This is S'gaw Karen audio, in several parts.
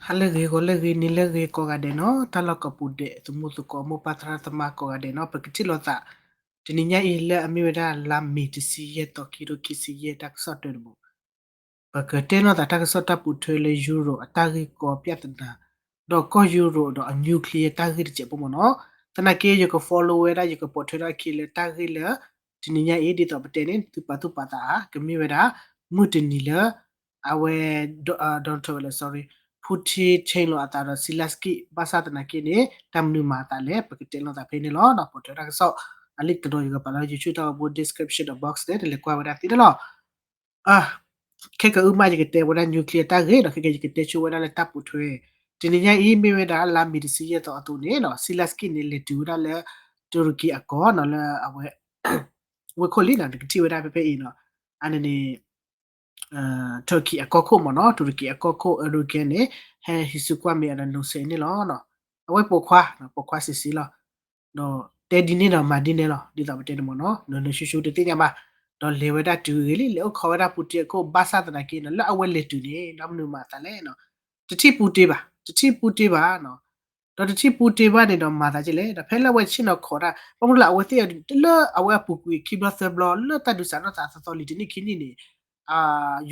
ဟါလၢအဂ့ၤ ဂီၤလၢအဂ့ၤ နံၤလၢအဂ့ၤ ကိးဂၤဒဲးနီၤ, တၢ်လီၢ်ကိးပူၤဒဲး သမူသကိး မိၢ်ပၢ်သရၣ်သမါကိးဂၤဒဲးနီၤ, ပကထံၣ်လိာ်သး တနံၤညါအံၤလၢအမ့ၢ်ဝဲဒၣ်လါမ့ၤတဆံယဲၢ်သီ ခံကထိခံဆံယဲၢ် တၢ်ကစီၣ်တၢတဘိ, ပကတဲလိာ်သးတၢ်ကစီၣ်တၢ်ပိာ်ထွဲလၢ ယူရိးအတၢ်ဂ့ၢ်ကီ ပြဿနာ ဒီးကီၢ်ယူရိးဒီးအ nuclear တၢ်ဂ့ၢ်တစဲးဖိမ့ၢ်နီၤ. သနာ်က့ ယက follow ဝဲဒၣ် ယကပိာ်ထွဲထီၣ်အခံလၢတၢ်ဂ့ၢ်လၢ တနံၤညါအံၤ ဒ်သိးပတဲန့ၣ် သုပာ်သူၣ်ပာ်သးဧါ, ကမ့ၢ်ဝဲဒၣ် မုၢ်တနံၤလၢ အဝဲ Donald Trump ဝဲလဲၣ် sorry, Putin change လိာ်အသးဒီး Zelensky ဘၣ်ဆၣ်သနာ်က့န့ၣ် တၢ်မနုၤမၤအသးလဲၣ် ပကတဲလိာ်သးဖဲန့ၣ်လီၤ. ဒီးပိာ်ထွဲတၢ်ကစီၣ် အလံာ်တနီၤ ယကပာ်လၢ YouTube တၢ်အိၣ်ဖှိၣ် description ဒီး box န့ၣ် တလဲၤကွၢ်ဝဲဒၣ်သ့န့ၣ်လီၤ. ခဲကအုမး ယကတဲဝဲဒၣ် nuclear တၢ်ဂ့ၢ်ဒီး ခဲကဲယကတဲဆိဝဲဒၣ်လၢတၢ်ပိာ်ထွဲ, တနံၤညါအံၤ မ့ၢ်ဝဲဒၣ်လါမ့ၤတဆံယဲၢ်သီအသိးန့ၣ်နီၤ, Zelensky န့ၣ် လဲၤတုၤဝဲဒၣ်လၢ တူရကံအကီၢ်နီၤ, လၢအဝဲ ဝ့ၢ်ခိၣ်လံနီၤ, နကထံၣ်ဝဲဒၣ်ဖဲဖဲအံၤနီၤ, အန့ၣ်န့ၣ် Turkey အကီၢ်ခိၣ်မ့ၢ်နီၤ, တူရကံအကီၢ်ခိၣ် Erdogan န့ၣ် ဟဲဟံးစုကွၢ်မ့ၢ်အဒီး နုာ်ဆဲးန့ၣ်လီၤ. အဝဲပိာ်ခွါ ပိာ်ခွါစံးစံးလီၤ. ဒီးတဲဒ်န့ၣ်ဒီးမၤဒ်န့ၣ်လီၤ, ဒ်သိးပတဲန့ၣ်မ့ၢ်နီၤ, နနုာ်ဆူၣ်ဆူၣ်တသ့ၣ်ညါဘၣ်. ဒီးလဲၤဝဲဒၣ်တုၤဂ့ၤလံ, လဲၤအိၣ်ခိးဝဲဒၣ် Putin အခိၣ်, ဘၣ်ဆၣ်သနာ်က့နီၤ လၢအဝဲလဲၤတုၤန့ၣ် ဒီးမနုၤမၤအသးလဲၣ်နီၤ, တထံၣ် Putin ဘၣ်, တထံၣ် Putin ဘၣ်နီၤ. ဒီးတထံၣ် Putin ဘၣ်န့ၣ်ဒီးမၤသးဒ်လဲၣ်, ဒီးဖဲလၢအဝဲဆ့ၣ်နီၤခိးတၢ် ဘၣ်မနုၤလၢအဝဲသ့ၣ် လၢအဝဲအပူၤကွံာ်ခံဘျီသၢဘျီ လၢတၢ်ဒုးစးထီၣ်သးသီသီလံတနံၣ်ခံနံၣ်န့ၣ်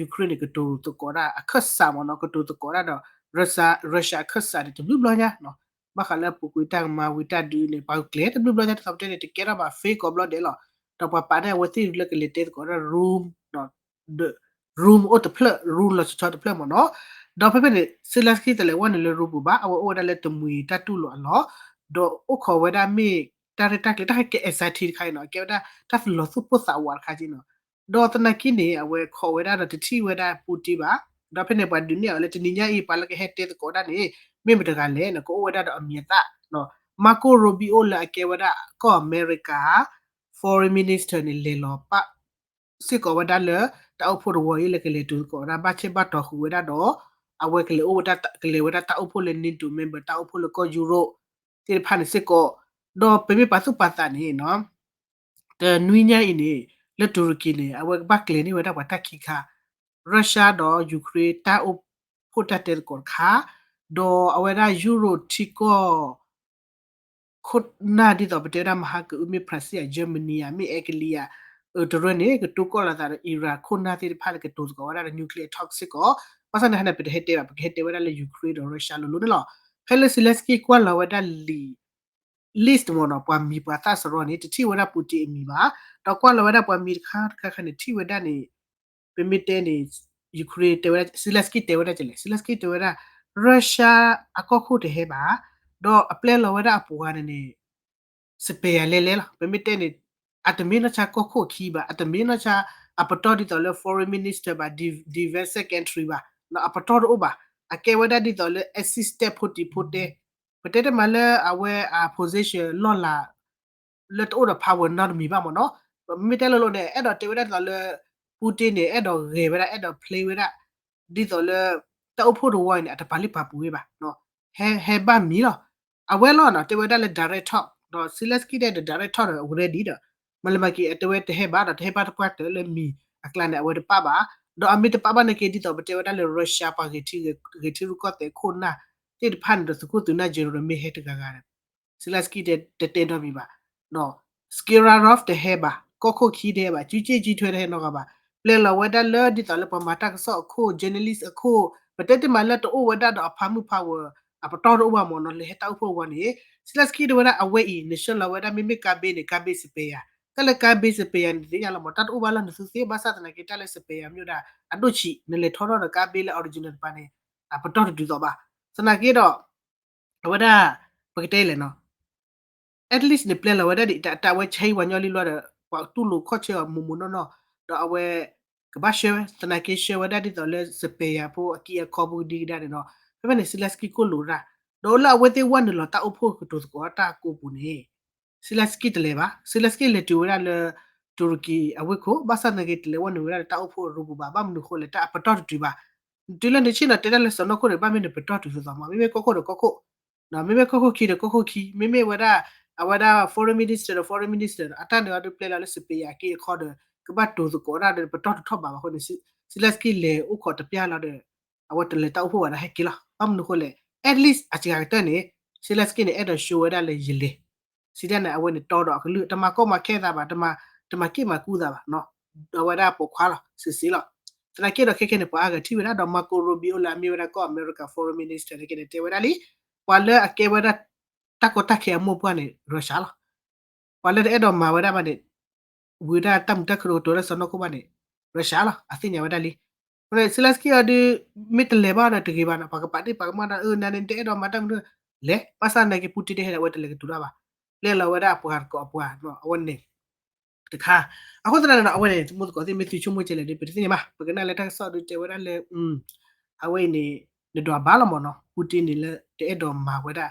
Ukraine န့ၣ် ကတိၤသကိးဒၣ်အခၢၣ်စးမ့ၢ်နီၤ, ကတိၤသကိးဒၣ်ဒီး Russia, Russia အခၢၣ်စးန့ၣ် တဘျုးဘျီညါနီၤ. ဘၣ်ဃးလၢအပူၤကွံာ်တၢ်ကမၤဝံၤတၢ်ဒုးန့ၣ် ပှၤကျဲၤတဘျုးဘျီညါ ဒ်သိးပတဲန့ၣ် တကဲထီၣ်ဘၣ် fake ကိးဘျီဒဲးလီၤ. ဒီးပှၤပာ်န့ၢ်အဝဲသ့ၣ်လၢကလဲၤတဲသကိးဒၣ် room, room အိၣ်တဖျၢၣ်, room လီၤဆီဆီတဖျၢၣ်မ့ၢ်နီၤ. ဒီးဖဲဖဲန့ၣ် Zelensky တလဲၤဝဲနုာ်လၢ room ပူၤဘၣ်, အဝဲအိၣ်ဝဲဒၣ်လၢတမှံၤတၢ်တူၢ်လိာ်အလီၢ်, ဒီးအိၣ်ခိးဝဲဒၣ်မ့ၢ်တၢ်ရဲၣ်တၢ်ကျဲၤ တၢ်ဟဲကဲ exciting တခါအံၤနီၤ, ကဲဝဲဒၣ်တၢ်လီၤသူၣ်ပိၢ်သးဝးတခါက့နီၤ. ဒီးသနာ်က့န့ၣ် အဝဲခိးဝဲဒၣ်ဒီးတထံၣ်ဝဲဒၣ် Putin ဘၣ်. ဒီးဖဲန့ၣ် ပှၤဒုးနဲၣ်အီၤလၢတနံၤညါအံၤ ပှၤလၢကဟဲတဲသကိးတၢ်န့ၣ် မ့ၢ်မတဂၤလဲၣ်န့ၣ် ကအိၣ်ဝဲဒၣ်ဒီးအမံၤအသၣ် Marco Rubio လၢအကဲဝဲဒၣ်ကီၢ်အမဲရကၤ foreign minister န့ၣ် လဲၤလီၤပာ် စ့ၢ်ကီးဝဲဒၣ်လၢ တၢ်အိၣ်ဖှိၣ်တဝီၤအံၤလၢကလဲၤတုၤသကိးဝဲဒၣ် ဘၣ်ဆၣ်ဘၣ်တီၢ်ဃုာ်ဝဲဒၣ်ဒီး အဝဲကလဲၤအိၣ်ဝဲဒၣ် ကလဲၤဝဲဒၣ်တၢ်အိၣ်ဖှိၣ်လၢ NATO member တၢ်အိၣ်ဖှိၣ်လၢကီၢ်ယူရိးသ့ၣ်တဖၣ်န့ၣ်စ့ၢ်ကီး, ဒီးပမ့ၢ်ပာ်သူၣ်ပာ်သးန့ၣ်နီၤ တနွံညါအံၤန့ၣ် လၢတူရကံန့ၣ် အဝဲကဘၣ်ကျဲၤန့ၢ်ဝဲဒၣ်ပှၤတၢ်ခံခါ, Russia ဒီး Ukraine တၢ်အိၣ်ဖှိၣ်တၢ်တဲသကိးတခါ, ဒီးအဝဲဒၣ်ယူရိးထံကီၢ် ခိၣ်နၢ်ဒ်သိးပတဲဝဲဒၣ်မဟါကအု မ့ၢ် France ဧါ, Germany ဧါ, မ့ၢ် Italy ဧါ, အတရၢန့ၣ် ကတိၤကီၢ်လိာ်သးဒီး Iran ခိၣ်နၢ်သ့ၣ်တဖၣ်လၢကတိၤသကိးဝဲဒၣ်ဒီး nuclear talk စ့ၢ်ကီး, ဘၣ်ဆၣ်န့ၣ်ဟါန့ၣ် ပတဟဲတဲဘၣ်, ပကဟဲတဲဝဲဒၣ်လၢ Ukraine ဒီး Russia လိၤလိၤန့ၣ်လီၤ. ဖဲလၢ Zelensky ကွၢ်လီၤဝဲဒၣ်လံာ် list မ့ၢ်နီၤ, ပှၤမံၤပှၤသၣ်စရီန့ၣ် တထံၣ်ဝဲဒၣ် Putin အမံၤဘၣ်, ဒီးကွၢ်လီၤဝဲဒၣ်ပှၤမံၤတခါတခါခါန့ၣ် ထံၣ်ဝဲဒၣ်န့ၣ် ပမ့ၢ်တဲန့ၣ် Ukraine တဲဝဲဒၣ် Zelensky တဲဝဲဒၣ်ကလဲၣ်, Zelensky တဲဝဲဒၣ် Russia အကီၢ်ခိၣ်တဟဲဘၣ်, ဒီးအပျဲလီၤဝဲဒၣ်အပှၤန့ၣ်န့ၣ် စပယ်ယၤလဲလဲလီၤ. ပမ့ၢ်တဲန့ၣ် အတမ့ၢ်နီၢ်ဆါကီၢ်ခိၣ်ခံဘၣ်, အတမ့ၢ်နီၢ်ဆါ အပတီၢ်ဒ်သိးလၢ foreign minister ဘၣ်, defense secretary ဘၣ်, အပတီၢ်တအိၣ်ဘၣ်, အကဲဝဲဒၣ်ဒ်သိးလၢ assistant ဖိတံၤဖိတဲ, ပတဲတမးလၢအဝဲအ position လီၢ်လၤ လၢတအိၣ်ဒီး power နီတမံၤဘၣ်မ့ၢ်နီၤ. ပမ့ၢ်တဲလိၤလိၤန့ၣ် အဲၣ်ဒိးတဲဝဲဒၣ်ဒ်သိးလၢ Putin န့ၣ် အဲၣ်ဒိးဂဲၤဝဲဒၣ် အဲၣ်ဒိး play ဝဲဒၣ် ဒ်သိးလၢ တၢ်အိၣ်ဖှိၣ်တဝီအံၤန့ၣ် အတပာ်လုၢ်ပာ်ပှ့ၤဝဲဘၣ်, ဟဲ ဟဲဘၣ်မံၤလီၤ. အဝဲလီၤနီၤ တဲဝဲဒၣ်လၢ direct talk ဒီး Zelensky တဲဒီး direct talk ဒီး ready ဒီး မ့ၢ်လၢမၤက့ၤ အတဲဝဲတဟဲဘၣ်ဒီး တဟဲဘၣ်တပှၢ်တၢၢ်လၢမံၤအကျါန့ၣ် အဝဲတပာ်ဘၣ်, ဒီးအမ့ၢ်တပာ်ဘၣ်န့ၣ်က့ ဒ်သိးပတဲဝဲဒၣ်လၢ Russia ပှၤဂဲၤထံရူၢ်ကီၢ်သဲးခိၣ်နၢ်သ့ၣ်တဖၣ်န့ၣ်ဒီး သုးခိၣ်သုးနၢ် general မ့ၢ်ဟဲတဂၤဂၤဒီး Zelensky တတဲနီတမံၤဘၣ်, ဒီး Skerarov တဟဲဘၣ်, ကီၢ်ခိၣ်ခံတဟဲဘၣ်, ကၠူကၠ့ကၠူထွဲတဟဲနီတဂၤဘၣ်, ပျဲလီၤဝဲဒၣ်လၢဒ်သိးလၢပှၤမၤတၢ်ကစီၣ်အခိၣ် journalist အခိၣ်, ပတဲတမးလၢတအိၣ်ဝဲဒၣ်ဒီးအ power အပတီၢ်တအိၣ်ဘၣ်မ့ၢ်နီၤ လၢဟဲတၢ်အိၣ်ဖှိၣ်ဝဲန့ၣ် Zelensky တဲဝဲဒၣ်အဝဲအံၤ နဆှၢလီၤဝဲဒၣ် မ့မ့ၢ်ကါဘ့န့ၣ် ကါဘ့စပယ်ယၤ, တၢ်လၢကါဘ့စပယ်ယၤန့ၣ် သ့ၣ်ညါလီၤမ့ၢ် တၢ်တအိၣ်ဘၣ်လၢနသုသ့ ဘၣ်ဆၣ်သနာ်က့ တၢ်လၢစပယ်ယၤမ့ၢ်ဝဲဒၣ် အဒိၣ်ဆံး နလဲၤထီထီၣ်ဒီးကါဘ့လၢ original တပၤန့ၣ် အပတီၢ်တတုၤသိးဘၣ်, သနာ်က့ဒီး အဝဲဒၣ် ပကတဲလဲၣ်နီၤ at least န့ၣ် ပျဲလီၤဝဲဒၣ်ဒ်တၢ်ဝဲဆဲးဝဲညီလံလီၤဒီး ပှၤတူၢ်လိာ်ခီၣ်ဆၢအီၤမိၢ်မိၢ်နီၢ်နီၢ်, ဒီးအဝဲ ကဘၣ်ဆှၢဝဲ သနာ်က့ဆှၢဝဲဒၣ်ဒ်သိးလၢ စပယ်ယၤဖိအကံအခီဖိကဒံကဒါန့ၣ်နီၤ, ဖဲဖဲန့ၣ် Zelensky ကိၣ်လိာ်တၢ်, ဒီးလၢအဝဲသ့ၣ်ဝဲနုာ်လီၤတၢ်အိၣ်ဖှိၣ်ကတိၤသကိးတၢ်ကိးပူၤန့ၣ် Zelensky တလဲၤဘၣ်, Zelensky လဲၤတုၤဝဲဒၣ်လၢ တူရကံအဝ့ၢ်ခိၣ်, ဘၣ်ဆၣ်သနာ်က့ တလဲၤဝဲနုာ်ဝဲဒၣ်လၢတၢ်အိၣ်ဖှိၣ်အရူပူၤဘၣ်, ဘၣ်မနုၤဃိလဲၣ် တၢ်အပတီၢ်တတုၤဘၣ်, တုၤလၢနဆ့ၣ်နီၤတဲဒၣ်လၢစီၢ်နီၤခိၣ်န့ၣ် ဘၣ်မ့ၢ်နပတီၢ်တုၤသိးသိးမး, မ့မ့ၢ်ကီၢ်ခိၣ်ဒီးကီၢ်ခိၣ်, မ့မ့ၢ်ကီၢ်ခိၣ်ခံဒီးကီၢ်ခိၣ်ခံ, မ့မ့ၢ်ဝဲဒၣ် အဝဲဒၣ် foreign minister ဒီး foreign minister ဒီး အတၢ်န့ၣ်အီၤဒုးပျဲလီၤလၢ စပယ်ယၤအကံအခီဒီး ကဘၣ်တိၤသကိးဒၣ်ဒီး ပတီၢ်တထီၣ်ဘးဘၣ်အဃိန့ၣ် Zelensky လဲၤအိၣ်ခိးတပျၢ်လီၤဒီး အဝဲတလဲၤတၢ်အိၣ်ဖှိၣ်ဘၣ်ဒီးဟဲက့ၤလီၤ. ဘၣ်မနုၤအဃိလဲၣ် at least အစှၤကတၢၢ်န့ၣ် Zelensky န့ၣ် အဲၣ်ဒိး show ဝဲဒၣ်လၢယလဲၤ စံးတၢ်န့ၣ် အဝဲန့ၣ်တီဒီးအကလုၢ် တမၤကီမၤခဲသးဘၣ် တမၤက့ၣ်မၤကူသးဘၣ် ဒီးဝဲဒၣ်ပိာ်ခွါလီၤ စံးစ့လီၤ. သနာ်က့ဒီးခဲခဲန့ၣ် ပှၤအါဂၤထံၣ်ဝဲဒၣ် ဒီး Marco Rubio လၢအမ့ၢ်ဝဲဒၣ်ကီၢ်အမဲရကၤ foreign minister န့ၣ်က့န့ၣ် တဲဝဲဒၣ်လံ ပှၤလၢအကဲဝဲဒၣ် တၢ်ကီတၢ်ခဲအမိၢ်ပှၢ်န့ၣ် Russia လီၤ. ပှၤလၢတအဲၣ်ဒိးမၤဝဲဒၣ်ဘၣ်န့ၣ် ဝံၤဒၣ်တၢ်မုာ်တၢ်ခုၣ်တကတိၤလၢစီၤနီၢ်ခိၣ်ဘၣ်န့ၣ် Russia လီၤ အသ့ၣ်ညါဝဲဒၣ်လံ. Zelensky အီၤဒုး မ့ၢ်တလဲၤဘၣ်ဒီးတဂ့ၤဘၣ်နီၤ ပှၤကပာ်တ့ၢ်ပာ်ကမၣ်ဒီး အၢ နၤန့ၣ် နတအဲၣ်ဒိးမၤတၢ်မနုၤ လဲၤ ဘၣ်ဆၣ်သနာ်က့ Putin တဟဲဒီး အဝဲတလဲၤကတိၤတၢ်ဘၣ် ပျဲလီၤဝဲဒၣ်အပှၤတကိးအပှၤ အဝဲန့ၣ် တခါ အဃိသတးန့ၣ်ဒီး အဝဲန့ၣ် မူသကိးသ့ၣ်မ့ၢ်သုဆိကမိၣ်ကဲလဲၣ်ဒီး ပတသ့ၣ်ညါဘၣ် ပကနၣ်လၢတၢ်ကစီၣ်ဒုးတဲဝဲဒၣ်လၢ အဝဲအံၤန့ၣ် နဒွးဘၣ်လီၤမ့ၢ်နီၤ Putin န့ၣ်လၢတအဲၣ်ဒိးမၤဝဲဒၣ်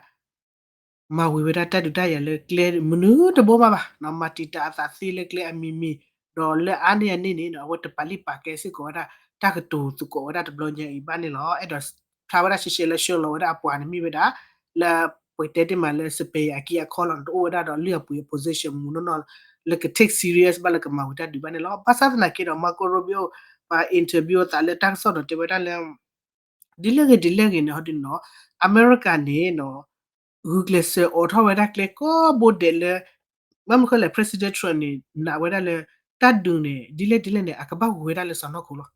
မၤဝံၤဝဲဒၣ်တၢ်ဒုးတၢ်ယၤလၢကျဲမနုၤတဘိမးဘၣ် မၤတံာ်တာ်အသးသ့လၢကျဲအမံၤမံၤ ဒီးလၢအါန့ၢ်အန့ၣ်န့ၣ် အဝဲတပာ်လုၢ်ပာ်ကဲစ့ၢ်ကီးဝဲဒၣ် တၢ်ကတိၤသကိးဝဲဒၣ်တဘျီညါအံၤဘၣ်န့ၣ်လီၤ. အဲၣ်ဒိးဖျါဝဲဒၣ်ရှဲရှဲလၢဆှၢလီၤဝဲဒၣ်အပှၤန့ၣ်မ့ၢ်ဝဲဒၣ် လၢပတဲတ့ၢ်မးလၢ Spain အကံၢ်အခီလီၤ တအိၣ်ဝဲဒၣ်ဒီးလုၢ်အပှ့ၤအ position မူနီၢ်နီၢ် လၢက take serious ဘၣ်လၢကမၤဝံၤတၢ်ဒုးဘၣ်န့ၣ်လီၤ. ဘၣ်ဆၣ်သနာ်က့ဒီး Marco Rubio ပှၤ interview အသးလၢတၢ်ကစီၣ်ဒီးတဲဝဲဒၣ်လၢ ဒ်လဲၣ်ဂ့ၤဒ်လဲၣ်ဂ့ၤန့ၣ် ဟီဒုးနီၤ အမဲရကၤန့ၣ်နီၤ ဂုာ်ကျဲးစၢးအိးထီၣ်ဝဲဒၣ်ကျဲကိးဘိဒဲးလၢ ဘၣ်မနုၤဃိလဲၣ် President Trump န့ၣ် နာ်ဝဲဒၣ်လၢ တၢ်ဒုးန့ၣ် ဒ်လဲၣ်ဒ်လဲၣ်န့ၣ် အကဘၣ်ဝံၤဝဲဒၣ်လၢစီၤနီၢ်ခိၣ်လီၤ.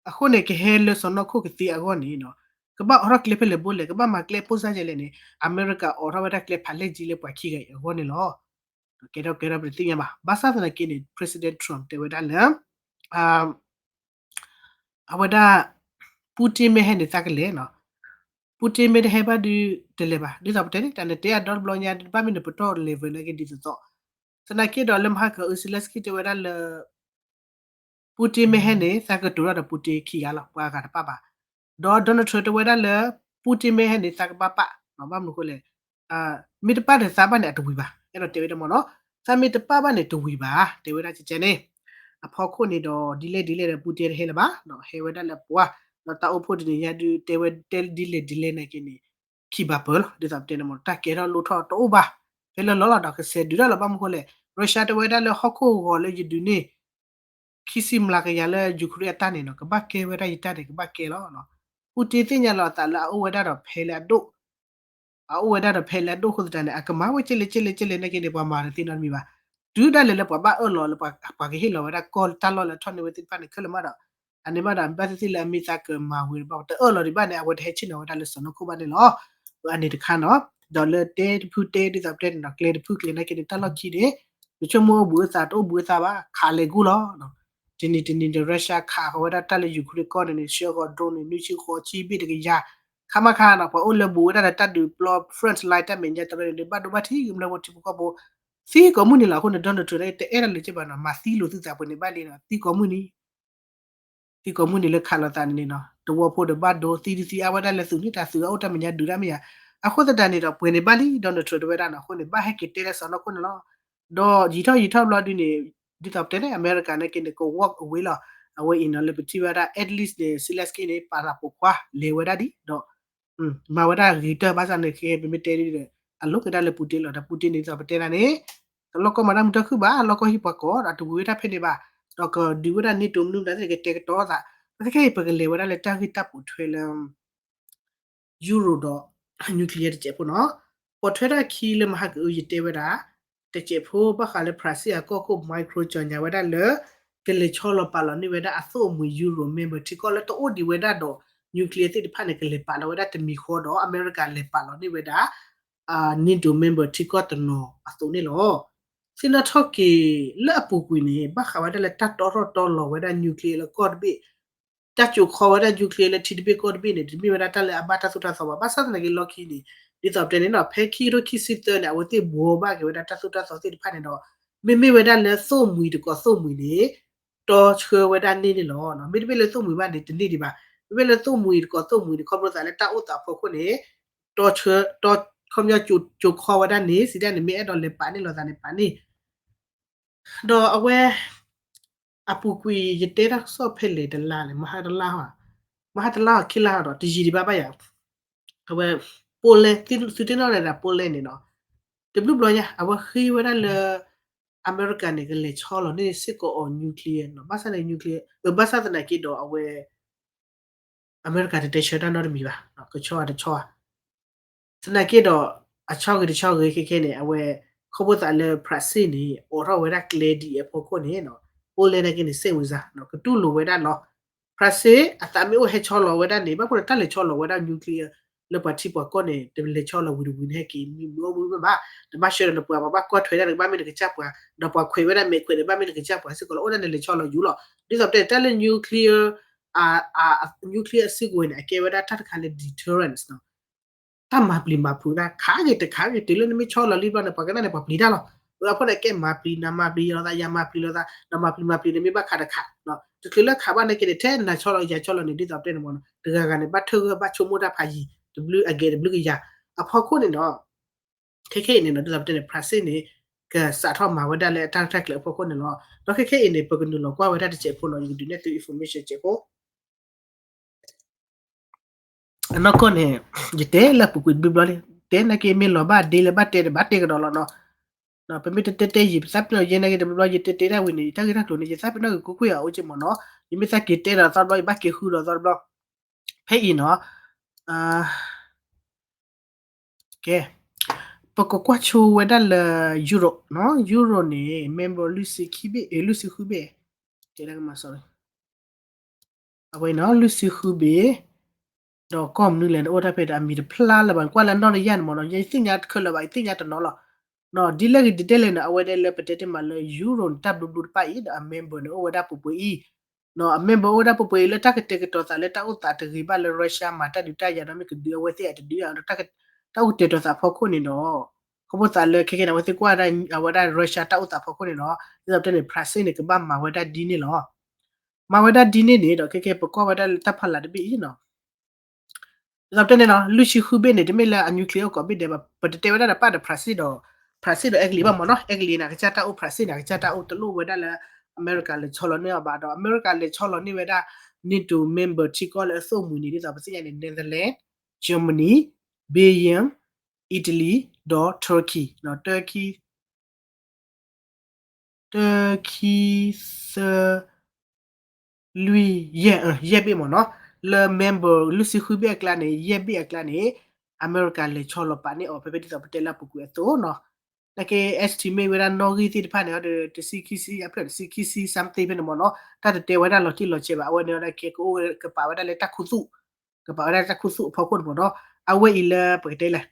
အဃိန့ၣ် ကဟဲလၢစီၤနီၢ်ခိၣ်ကသ့အဂီၢ်န့ၣ်နီၤ ကဘၣ်အိးထီၣ်ကျဲဖဲလဲၣ်ဘိလဲၣ် ကဘၣ်မၤကျဲပိၢ်စၢ်ယဲလဲၣ်န့ၣ် အမဲရကၤအိးထီၣ်ဝဲဒၣ်ကျဲဖးလဲၢ်ကၠံလၢပှၤခံဂၤအံၤအဂီၢ်န့ၣ်လီၤ. ကဲထီၣ်ကဲထီၣ်ပတသ့ၣ်ညါဘၣ်. ဘၣ်ဆၣ်သနာ်က့န့ၣ် President Trump တဲဝဲဒၣ်လၢ အဝဲဒၣ် Putin မ့ၢ်ဟဲန့ၣ် သးကလဲၤနီၤ Putin မ့ၢ်တဟဲဘၣ်ဒုး တလဲၤဘၣ် ဒ်သိးပတဲန့ၣ် တၢ်နတဲအဒီတဘျီညါ ဘၣ်မ့ၢ်နပတီၢ် level နာ်က့ဒ်သိးသိး သနာ်က့ဒီးလၢမဟါက Zelensky တဲဝဲဒၣ်လၢ Putin မ့ၢ်ဟဲန့ၣ် သးကတိၤထီၣ်ဒီး Putin ခံဂၤလီၤ ပှၤဂၤတပၣ်ဘၣ်. ဒီး Donald Trump တဲဝဲဒၣ်လၢ Putin မ့ၢ်ဟဲန့ၣ် သးကဘၣ်ပာ် ဘၣ်မနုၤဃိလဲၣ် မ့ၢ်တပာ်ဒီးသးဘၣ်န့ၣ် အတဝံၤဘၣ် အဲၣ်ဒိးတဲဝဲဒၣ်မ့ၢ်နီၤ သးမ့ၢ်တပာ်ဘၣ်န့ၣ် တဝံၤဘၣ် တဲဝဲဒၣ်ကကဲန့ၣ် အဖီခိၣ်န့ၣ်ဒီး ဒ်လဲၣ်ဒ်လဲၣ်ဒီး Putin တဟဲလၢၤဘၣ် ဒီးဟဲဝဲဒၣ်လၢပှၤ ဒီးတၢ်အိၣ်ဖှိၣ်တနံၤညါဒုး တဲဝဲတဲဒ်လဲၣ်ဒ်လဲၣ်နာ်က့န့ၣ် ခံဘၣ်ပၢၢ်လီၤ ဒ်သိးပတဲန့ၣ်မ့ၢ် တၢ်ကဲထီၣ်လိၣ်ထီၣ်တအိၣ်ဘၣ် ဖဲလၢလီၤလီၤဒီးကစဲးဒုးတၢ်လီၤ ဘၣ်မနုၤဃိလဲၣ် Russia တဲဝဲဒၣ်လၢဟီၣ်ခိၣ်ဂီၤလၢယဒုးန့ၢ် ခံဆံမျးကယၤလၢ Ukraine အတၢ်န့ၣ်နီၤ ကဘၣ်ကဲဝဲဒၣ်ယတၢ်န့ၣ် ကဘၣ်ကဲလီၤ. Putin သ့ၣ်ညါလီၤအသးလၢအအိၣ်ဝဲဒၣ်ဒီးဖဲလၢအဒိၣ် အအိၣ်ဝဲဒၣ်ဒီးဖဲလၢအဒိၣ်အဃိသတးန့ၣ် အကမၤဝဲကဲလဲၣ်ကဲလဲၣ်ကဲလဲၣ်နာ်က့န့ၣ် ပှၤမၤတသ့နီတမံၤဘၣ်. တုၤဒၣ်လဲာ်လၢပှၤဘၣ်အၢၣ်လီၤလၢ ပှၤကဟ့ၣ်လီၤဝဲဒၣ်ကီၢ်တၢ်လီၢ်လၢထီၣ်န့ၢ်ဝဲသ့ၣ်တဖၣ်န့ၣ် ခဲလၢာ်မးဒီး အန့ၣ်မးဒီး ဘၣ်သ့ၣ်သ့ၣ်လၢအမ့ၢ်သးကမၤဝံၤဘၣ် တအၢၣ်လီၤဒံးဘၣ်န့ၣ် အဝဲတဟဲဆ့ၣ်နီၤဝဲဒၣ်လၢစီၤနီၢ်ခိၣ်ဘၣ်န့ၣ်လီၤ. အန့ၣ်တခါနီၤ ဒီးလၢတဲတဖုတဲဒ်သိးပတဲန့ၣ်ဒီး ကျဲတဖုကျဲနာ်က့န့ၣ် တၢ်လီၢ်ခံန့ၣ် နဆိကမိၣ်အိၣ်ဘှံးအိၣ်သါတအိၣ်ဘှံးအိၣ်သါဘၣ် ခးလဲၤကူလီၤ. တနံၤတနံၤဒီး Russia ခးဃီၤဝဲဒၣ်တၢ်လၢ Ukraine ကီၢ်န့ၣ်န့ၣ် ဆှၢဃီၤ drone န့ၣ် နွံဆံဃိးဆံဘ့ၣ်တကယၤ ခါမါခါနီၤ ပှၤအိၣ်လၢဘူးဝဲဒၣ်ဒီးတၢ်ဒုးပျီ front line တၢ်မဲာ်ညါတရၢန့ၣ် ဘၣ်ဒိဘၣ်ထံးကမျၢၢ်ဖိထံဖိကီၢ်ဖိ သံကိးမုၢ်နံၤလီၤ. အဃိန့ၣ် Donald Trump တအဲၣ်ဒိးလၢၤဘၣ်နီၤ မၤသံလိာ်သုသးပှဲၤန့ၣ်ဘၣ်လံနီၤ သံကိးမုၢ်နံၤ သံကိးမုၢ်နံၤလၢခးလိာ်သးန့ၣ်နီၤ တဝီဖိဒီးဘၣ်ဒိ သံဒုသံအါဝဲဒၣ်လၢသုးန့ၣ် တၢ်သုးအအိၣ်တၢ်မဲာ်ညါဒုးတၢ်မ့ၢ်ယၤ အဃိသတးန့ၣ်ဒီး ပှဲၤန့ၣ်ဘၣ်လံ Donald Trump တဲဝဲဒၣ်နီၤ အဃိန့ၣ် ဘၣ်ဟဲက့ၤတဲလၢစီၤနီၢ်ခိၣ်န့ၣ်လီၤ. ဒီးယံာ်ထီၣ်ယံာ်ထီၣ်ဘျီဒုန့ၣ် ဒ်သိးပတဲန့ၣ် အမဲရကၤနာ်က့န့ၣ် က walk away လီၤ. အဝဲအံၤနီၤ လၢပထံၣ်ဝဲဒၣ် at least န့ၣ် Zelensky န့ၣ် ပာ်သးပိာ်ခွါ လဲၤဝဲဒၣ်ဒံးဒီး မၤဝဲဒၣ်ဂ့ၤကတၢၢ် ဘၣ်ဆၣ်န့ၣ် ခဲပမ့ၢ်တဲဒ်ဒီး အလိၣ်က့ၤဒၣ်လၢ Putin လီၤ. ဒီး Putin န့ၣ် ဒ်သိးပတဲဒၣ်န့ၣ် တလီၢ်ကီၢ်မၤတၢ်မုာ်တၢ်ခုၣ်ဘၣ် လီၢ်ကီၢ်ဟံၣ်ပှၤကိးဒီး တဝံၤဝဲဒၣ်ဖဲန့ၣ်ဘၣ် ဒီးကဒုးဝဲဒၣ် NATO မနုၤမတၤသ့ၣ်န့ၣ် ကတဲာ်ကတီၤသး ဒီးခဲအံၤ ပကလဲၤဝဲဒၣ်လၢတၢ်ဂ့ၢ်တၢ်ပိာ်ထွဲလၢ Euro ဒီး nuclear တစဲးဖိနီၤ ပိာ်ထွဲတၢ်ခံလၢမဟါကအု ယတဲဝဲဒၣ် တစဲးဖိ ဘၣ်ဃးလၢ Brussels အကီၢ်ခိၣ် Macron ကြေညာဝဲဒၣ်လၢ ကလဲၤဆီလီၤပာ်လီၤန့ၢ်ဝဲဒၣ်အသိၣ်အမှံၤ Euro member ထံကီၢ်လၢတအိၣ်ဒံးဝဲဒၣ်ဒီး nuclear သ့ၣ်တဖၣ်န့ၣ် ကလဲၤပာ်လီၤဝဲဒၣ်တမံၤဃီဒီး အမဲရကၤလဲၤပာ်လီၤန့ၢ်ဝဲဒၣ် NATO member ထံကီၢ်တနီၤအသိးန့ၣ်လီၤ. သ့ၣ်နီၣ်ထီၣ်က့ၤလၢအပူၤကွံာ်န့ၣ် ဘၣ်ဃးဝဲဒၣ်လၢတၢ်တီထီၣ်တီလီၤဝဲဒၣ် nuclear လၢကီၢ်တဘ့ၣ် တၢ်ကိၤခီဝဲဒၣ် nuclear လၢထံတဘ့ၣ်ကီၢ်တဘ့ၣ်န့ၣ် တမ့ၢ်ဝဲဒၣ်တၢ်လၢအဘၣ်တၢ်သိၣ်တၢ်သီဘၣ်. ဘၣ်ဆၣ်သနာ်က့လီၢ်ခံန့ၣ် ဒ်သိးပတဲန့ၣ်နီၤ ဖဲခံကထိခံဆံသၢန့ၣ် အဝဲသ့ၣ်ဘှီဘၣ်က့ၤဝဲဒၣ်တၢ်သိၣ်တၢ်သီသ့ၣ်တဖၣ်န့ၣ်ဒီး မ့မ့ၢ်ဝဲဒၣ်လၢသိၣ်မှံၤတကိးသိၣ်မှံၤန့ၣ် တီဆှၢဝဲဒၣ်န့ၢ်န့ၣ်လီၤ. မ့တမ့ၢ်လၢသိၣ်မှံၤဘၣ်န့ၣ် တန့ၢ်ဒံးဘၣ်. မ့မ့ၢ်လၢသိၣ်မှံၤတကိးသိၣ်မှံၤန့ၣ် ခီဖျိသးလၢတၢ်အိၣ်သးဖီခိၣ်န့ၣ် တီဆှၢ တီ ခီပညီ ကိၤခီဝဲဒၣ်န့ၣ် စံးဒၣ်န့ၣ် မ့ၢ်အဲၣ်ဒိးလဲၤပာ်န့ၢ်လိာ်သးန့ၣ် ပာ်န့ၢ် ဒီးအဝဲ အပူၤကွံာ် ယတဲတၢ်ကစီၣ်ဖဲလဲၣ်တလါလဲၣ် မဟါတလါ မဟါတလါအီၤခံလါအီၤဒီး တယံာ်ဒံးဘၣ်ဘၣ်ယၤ အဝဲ Poland သုတ့ၢ်နီၣ်လဲၣ်ဒၣ် Poland န့ၣ်နီၤ တဘျုးဘျီညါ အဝဲဃ့ဝဲဒၣ်လၢ အမဲရကၤန့ၣ် ကလဲၤဆီလီၤန့ၢ်စ့ၢ်ကီးအီၤ nuclear နီၤ ဘၣ်ဆၣ်န့ၣ် nuclear ဘၣ်ဆၣ်သနာ်က့ဒီးအဝဲ အမဲရကၤတတဲဆၢတၢ်နီတမံၤဘၣ်. ကဆီဧါတဆီဧါ သနာ်က့ဒီး အဆီဂ့ၤတဆီဂ့ၤခဲခဲန့ၣ် အဝဲ ခီဖျိသးလၢ France န့ၣ် အိးထီၣ်ဝဲဒၣ်ကျဲဒ်အံၤအဖီခိၣ်န့ၣ် Poland နာ်က့န့ၣ် စိတ်ဝင်စား ကတူၢ်လိာ်ဝဲဒၣ်လီၤ. France အသးမ့ၢ်အိၣ်ဟဲဆီလီၤဝဲဒၣ်န့ၣ် ဘၣ်မနုၤတၢ်လဲၤဆီလီၤဝဲဒၣ် nuclear လၢပှၤထံပှၤကီၢ်န့ၣ် တလဲၤဆီလီၤဝံၤတဝံၤန့ၣ် ဟဲက့ၤမံမုာ်အိၣ်မုာ်မ့ၢ်ဘၣ် တဘၣ်ဆှၢဒီးနပှၤ ပှၤဘၣ်ကွၢ်ထွဲဒၣ်နကဘၣ်မ့ၢ်နကစၢ်ပှၤ ဒီးပှၤခွဲးဝဲဒၣ်မဲာ်ခွဲးန့ၣ် ဘၣ်မ့ၢ်နကစၢ်ပှၤစ့ၢ်ကီးလီၤ အိၣ်ဒၣ်နလဲၤဆီလီၤယူၤလီၤ. ဒ်သိးပတဲန့ၣ် တၢ်လၢ nuclear nuclear အစုကဝဲၤန့ၣ် အကဲဝဲဒၣ်တၢ်တခါလၢ deterrence တၢ်မၤပျံၤမၤဖုးတၢ် ခးဂ့ၤတခးဂ့ၤ တုၤလၢနမ့ၢ်ဆီလီၤလံဘျီန့ၣ် ပှၤကနၣ်န့ၣ် ပှၤပျံၤတၢ်လီၤ. အဃိန့ၣ် အကဲမၤပျံၤ နမၤပျံၤလိာ်သး ယမၤပျံၤလိာ်သး ဒီးမၤပျံၤမၤပျံၤန့ၣ် မ့ၢ်ဘၣ်ခးတခး တချုးလၢခးဘၣ်နာ်က့န့ၣ် ထဲနၤဆီလီၤယၤဆီလီၤန့ၣ် ဒ်သိးပတဲန့ၣ်မ့ၢ်နီၤ တဂၤဂၤန့ၣ် ဘၣ်ထုးဂၢၢ်ဘၣ်ဆိကမိၣ်တၢ်ဖးယံၤ တဘျုးအဂဲၤတဘျုးကယၤ အဖီခိၣ်န့ၣ်နီၤ ခဲခဲအံၤန့ၣ်နီၤ ဒ်သိးပတဲန့ၣ် France န့ၣ် ကစးထီၣ်မၤဝဲဒၣ်လၢအတၢ်ရဲၣ်တၢ်ကျဲၤအဖီခိၣ်န့ၣ်လီၤ. ဒီးခဲခဲအံၤန့ၣ် ပကနုာ်လီၤကွၢ်ဝဲဒၣ်တစဲးဖိလီၤ ယကဒုးနဲၣ်သု information တစဲးဖိ အနီၢ်ကီၢ်န့ၣ် ယတဲလၢအပူၤကွံာ်တဘျီဘျီလံ တဲနာ်က့မ့ၢ်လီၤဘၣ်ဒ့လၢဘၣ်တဲတဘၣ်တဲကဒီးလီၤနီၤ. ပမ့ၢ်တတဲတဲယံာ် ပသးပ့ၤနီၣ်ယဲနာ်က့တဘျီဘျီ ယတဲတဲဒၣ်ဝံၤန့ၣ် ယတၢ်ဂ့ၢ်တၢ်ကျိၤန့ၣ် ယသးပ့ၤနီၣ်ဂ့ၤကွ့ၢ်ကွ့ၢ်အအိၣ်က့မ့ၢ်နီၤ. ယမ့ၢ်သးက့ၤတဲဒီးသီတဘျီ ယဘၣ်က့ၤဃုဒီးသီတဘျီ ဖဲအံၤနီၤ ကဲ ပကကွၢ်ဆိဝဲဒၣ်လၢ Europe နီၤ Europe န့ၣ် member လွံၢ်ဆံခံဘ့ၣ် လွံၢ်ဆံဃုဘ့ၣ် တဲဒၣ်ကမၤစီၤ အဝဲနီၤ လွံၢ်ဆံဃုဘ့ၣ် ဒီးကီၢ်မနုၤလဲၣ်န့ၣ် အိၣ်တၢ်ဖဲဒီးအမံၤတဖျါလၢၤဘၣ် ကွၢ်လၢနီၢ်တယၢ်န့ၣ်မ့ၢ်နီၤ ယသ့ၣ်ညါတခါလၢၤဘၣ် ယသ့ၣ်ညါတနီၤလီၤ. ဒ်လဲၣ်ဂ့ၤဒ်လဲၣ်န့ၣ် အဝဲဒၣ်လၢပတဲတ့ၢ်မးလၢ Europe န့ၣ် တၢ်ဘျုးဘျုးတဖၣ်အံၤဒီးအ member န့ၣ် အိၣ်ဝဲဒၣ်ပှဲၤပှဲၤအံၤ အ member အိၣ်ဝဲဒၣ်ပှဲၤပှဲၤအံၤလၢတၢ်ကတဲာ်ကတီၤသးလၢတၢ်အိၣ်သးတဂ့ၤဘၣ်လၢ Russia မၤတၢ်ဒုးတၢ်ယၤဒီးမ့ၢ်ကဒုးအဝဲသ့ၣ်အတဒုးအဒီး တၢ်အိၣ်ကတဲာ်ကတီၤသးအဖီခိၣ်န့ၣ်ဒီး ခီဖျိသးလၢခဲခဲန့ၣ် အဝဲသ့ၣ်ကွၢ်ဝဲဒၣ် အဝဲဒၣ် Russia တၢ်အိၣ်သးအဖီခိၣ်န့ၣ်ဒီး ဒ်သိးပတဲန့ၣ် France န့ၣ် ကဘၣ်မၤဝဲဒၣ်ဒ်န့ၣ်လီၤ. မၤဝဲဒၣ်ဒ်န့ၣ်န့ၣ်ဒီး ခဲခဲပကွၢ်ဝဲဒၣ်လၢတၢ်ဖီလာ်တဘ့ၣ်အံၤနီၤ ဒ်သိးပတဲန့ၣ်နီၤ လွံၢ်ဆံဃုဘ့ၣ်န့ၣ် တမ့ၢ်လၢအ nuclear အိၣ်ကိးဘ့ၣ်ဒဲးဘၣ် ပတတဲဝဲဒၣ်ဒီးပၢ်ဒီး France ဒီး France ဒီးအဲကလံးဘၣ်မ့ၢ်နီၤ အဲကလံးန့ၣ် အကစၢ်တၢ်အိၣ် France န့ၣ် အကစၢ်တၢ်အိၣ် တလိၣ်ဝဲဒၣ်လၢ အမဲရကၤလဲၤဆီလီၤန့ၢ်အီၤဘၣ်ဒီး အမဲရကၤလဲၤဆီလီၤန့ၢ်ဝဲဒၣ် NATO member ထံကီၢ်လၢအသိၣ်မှံၤန့ၣ် ဒ်သိးပသ့ၣ်ညါန့ၣ် Netherlands, Germany, Belgium, Italy ဒီး Turkey, Turkey တၢ ခံ သၢ လွံၢ် ယဲၢ် ယဲၢ်ဘ့ၣ်မ့ၢ်နီၤ လၢ member လွံၢ်ဆံဃုဘ့ၣ်အကျါန့ၣ် ယဲၢ်ဘ့ၣ်အကျါန့ၣ် အမဲရကၤလဲၤဆီလီၤပာ်န့ၢ်အီၤ ဖဲဖဲဒ်သိးပတဲလၢအပူၤကွံာ်အသိးနီၤ နာ်က့ estimate ဝဲဒၣ်နီၣ်ဂံၢ်သ့ၣ်တဖၣ်န့ၣ် ဒီးတဆံခံဆံ အဖျၢၣ်တဆံခံဆံ something ဖဲန့ၣ်မ့ၢ်နီၤ တၢ်တတဲဝဲဒၣ်လီၤတံၢ်လီၤဆဲးဘၣ် အဝဲန့ၣ်ဒီးကဲကအိၣ်ဝဲကပာ်ဝဲဒၣ်လၢတၢ်ခူသူၣ် ကပာ်ဝဲဒၣ်လၢတၢ်ခူသူၣ်အဖီခိၣ်န့ၣ်မ့ၢ်နီၤ အဝဲအံၤလၢပကတဲလဲၣ်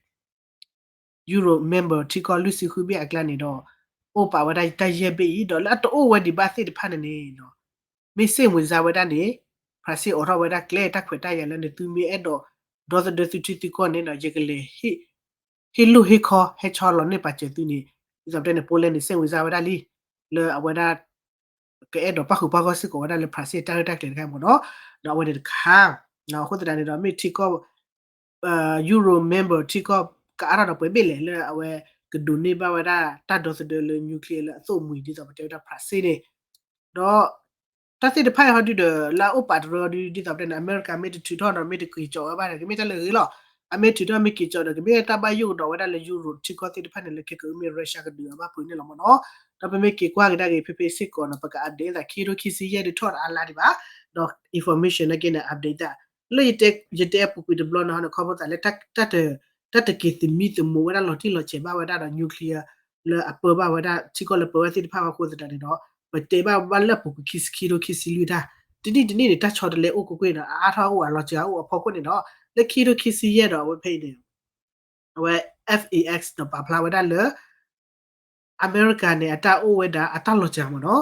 Europe member ထံကီၢ်လွံၢ်ဆံဃုဘ့ၣ်အကျါန့ၣ်ဒီး အိၣ်ပာ်ဝဲဒၣ်တၢ်ယဲၢ်ဘ့ၣ်အံၤ ဒီးလၢအတအိၣ်ဝဲဒံးဘၣ်သ့ၣ်တဖၣ်န့ၣ်န့ၣ် မ့ၢ်စိတ်ဝင်စားဝဲဒၣ်န့ၣ် France အိးထီၣ်ဝဲဒၣ်ကျဲတၢ်ခွဲးတၢ်ယာ်လၢနသုမ့ၢ်အဲၣ်ဒိး ဒီသဒၢသုထံသုကီၢ်န့ၣ်ဒီး ယကလဲၤ ဟ့ၣ်လိၢ်ဟ့ၣ်ခီဟဲဆီလီၤန့ၢ်ပာ်စၢၤသုန့ၣ် ဒ်သိးပတဲန့ၣ် Poland န့ၣ် စိတ်ဝင်စားဝဲဒၣ်လံ လၢအဝဲဒၣ် ကအဲၣ်ဒိးပၣ်ဃုာ်ပၣ်ဂီၢ်စ့ၢ်ကီးဝဲဒၣ်လၢ France တၢ်ရဲၣ်တၢ်ကျဲၤတခါမ့ၢ်နီၤ ဒီးအဝဲန့ၣ်တခါ အဃိသတးန့ၣ်ဒီး မ့ၢ်ထံကီၢ် Europe member ထံကီၢ်ကအါထီၣ်ဒီးပှဲၤဘ့ၣ်လဲၣ် လၢအဝဲကဒိးန့ၢ်ဘၣ်ဝဲဒၣ် တၢ်ဒီသဒၢလၢ nuclear လၢအသိၣ်မှံၤ ဒ်သိးပတဲဝဲဒၣ် France န့ၣ် ဒီး တၢ်သ့ၣ်တဖၣ်အံၤဟီဒုဒီး လၢအအိၣ်ပာ်တရၢဒု ဒ်သိးပတဲန့ၣ် အမဲရကၤမ့ၢ်တထုးထီၣ်ဒီး မ့ၢ်တက့ၤကၠီးဝဲဘၣ်န့ၣ် ကမ့ၢ်တၢ်လၢအဂ့ၤလီၤ. အမ့ၢ်ထုးထီၣ်မ့ၢ်က့ၤကၠီးဒီး ကမ့ၢ်တၢ်ဘၣ်ယိၣ်ကဒီးဝဲဒၣ်လၢ Europe ထံကီၢ်သ့ၣ်တဖၣ်န့ၣ် လၢခဲကမ့ၢ် Russia ကဒုးအဘၣ်ဖုးန့ၣ်လီၤမ့ၢ်နီၤ. ဒီးပမ့ၢ်က့ၤကွၢ်ကဒါက့ၤ ဖဲဖဲစ့ၢ်ကီးနီၤ ပက update သး ခံကထိခံဆံယဲၢ်ဒုးထီၣ်ဒီးအါလါဒံးဘၣ်, ဒီး information နာ်က့န့ၣ် update သး လၢယတဲအပူၤကွံာ်တဘျီနီၤ ခီဖျိသးလၢ တၢ်တက့ၤသမံသမိးဝဲဒၣ်လီၤတံၢ်လီၤဆဲးဘၣ်ဝဲဒၣ်ဒီး nuclear လၢအပၢဘၣ်ဝဲဒၣ် ထံကီၢ်လၢပၢဝဲသ့ၣ်တဖၣ်အဃိသတးန့ၣ်ဒီး ပတဲဘၣ်ဘၣ်လၢအပူၤကွံာ်ခံဆံခံထိခံဆံလွံၢ်တၢ် တနံၣ်တနံၣ်န့ၣ် တၢ်ဆီတလဲအိၣ်ကွ့ၢ်ကွ့ၢ်ဒီး အအါထီၣ်အိၣ်အလီၤစှၤအိၣ်အဖီခိၣ်န့ၣ်ဒီး လၢခံထိခံဆံယဲၢ်ဒီးအဝဲဖဲအံၤန့ၣ် အဝဲ FAX ဒီးပာ်ဖျါဝဲဒၣ်လၢ အမဲရကၤန့ၣ် အတၢ်အိၣ်ဝဲဒၣ် အတၢ်လီၤစှၤမ့ၢ်နီၤ,